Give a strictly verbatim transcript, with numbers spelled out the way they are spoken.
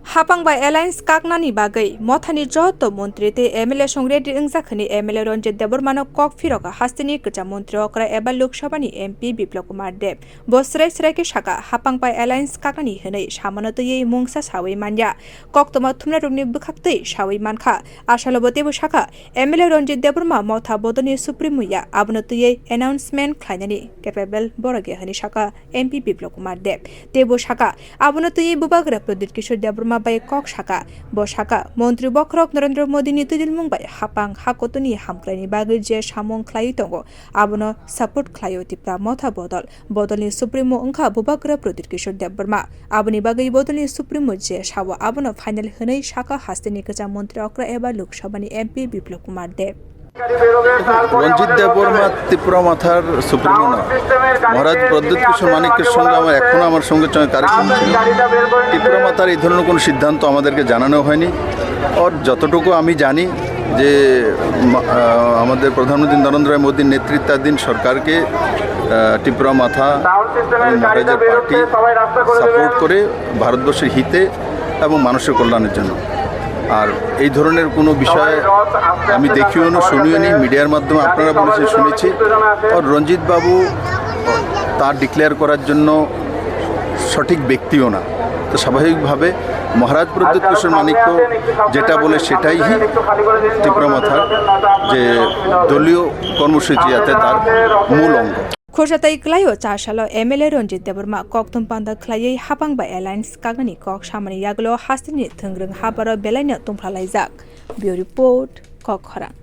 Hapang bai alliance kaknani bagwi Mothani joto montri tei M L A song ready wngjak hwnwi M L A Ranjit Debbarmano kok phirok hasteni kwcham montri okra eba Lok Sabhani M P Biplab Kumar Deb. Bo srai srai khe saka, hapang bai alliance kaknani hwnwi samano twiwi mungsa sawi manya. Koktwma thumnairokni bwkhak twi sawi mankha. Asalobo teibo saka, M L A Ranjit Debbarma Motha bodolni supremo ya, abono twiwi announcement khlainani capable borok ya hwnwi saka M P Biplab Kumar Deb. Teibo saka, abono twiwi Bubagra Pradyut Kishore Debbarma bai kok saka. Bo saka, Montri bokhorok Narendra Modini twidulmung bai hapang hakotoni hamkraini bagwi je samung khlaiwi tongo, abono support khlaio Tipra Motha bodol. Bodolni supremo wngkha Bubagra Pradyut Kishore Debbarma. Aboni bagwi bodolni supremo je sao abono final hwnwi saka hasteni kwcham montri okra eba Lok Sabhani M P Biplab Kumar Deb. রঞ্জিত দেববর্মা ত্রিপুরা মথার সুপ্রিমো নয়। মহারাজ প্রদ্যুৎ কিশোর মাণিক্যের সঙ্গে আমার এখনো আমার সঙ্গে সঙ্গে কারেকশন ছিল। ত্রিপুরা মথার এই ধরনের কোনো সিদ্ধান্ত আমাদেরকে জানানো হয়নি। আর যতটুকু আমি জানি যে মা-, আহ, আমাদের প্রধানমন্ত্রী নরেন্দ্র মোদীর নেতৃত্বাধীন সরকারকে, আহ, ত্রিপুরা মথা এবং মহারাজের পার্টি সাপোর্ট করে ভারতবর্ষের হিতে এবং মানুষের কল্যাণের জন্য। আর এই ধরনের কোনো বিষয় আমি দেখিও না, শুনিও নি, মিডিয়ার মাধ্যমে আপনারা বলেছেন, শুনেছি। আর রঞ্জিত বাবু তা ডিক্লেয়ার করার জন্য সঠিক ব্যক্তিও না। তো স্বাভাবিকভাবে মহারাজ প্রদ্যুৎ কিশোর মাণিক্য যেটা বলে সেটাই ত্রিপুরা মথার যে দলীয় কর্মসূচি আছে তার মূল অঙ্গ। Khorsa tei kwlaio cha salo M L A Ranjit Debbarma kokthum panda khlaiwi hapang bai alliance kaknani kok samani yagulo hasteni thwngrwng habaro belaino tongphlalaijak. Bureau Report, Kok Khorang.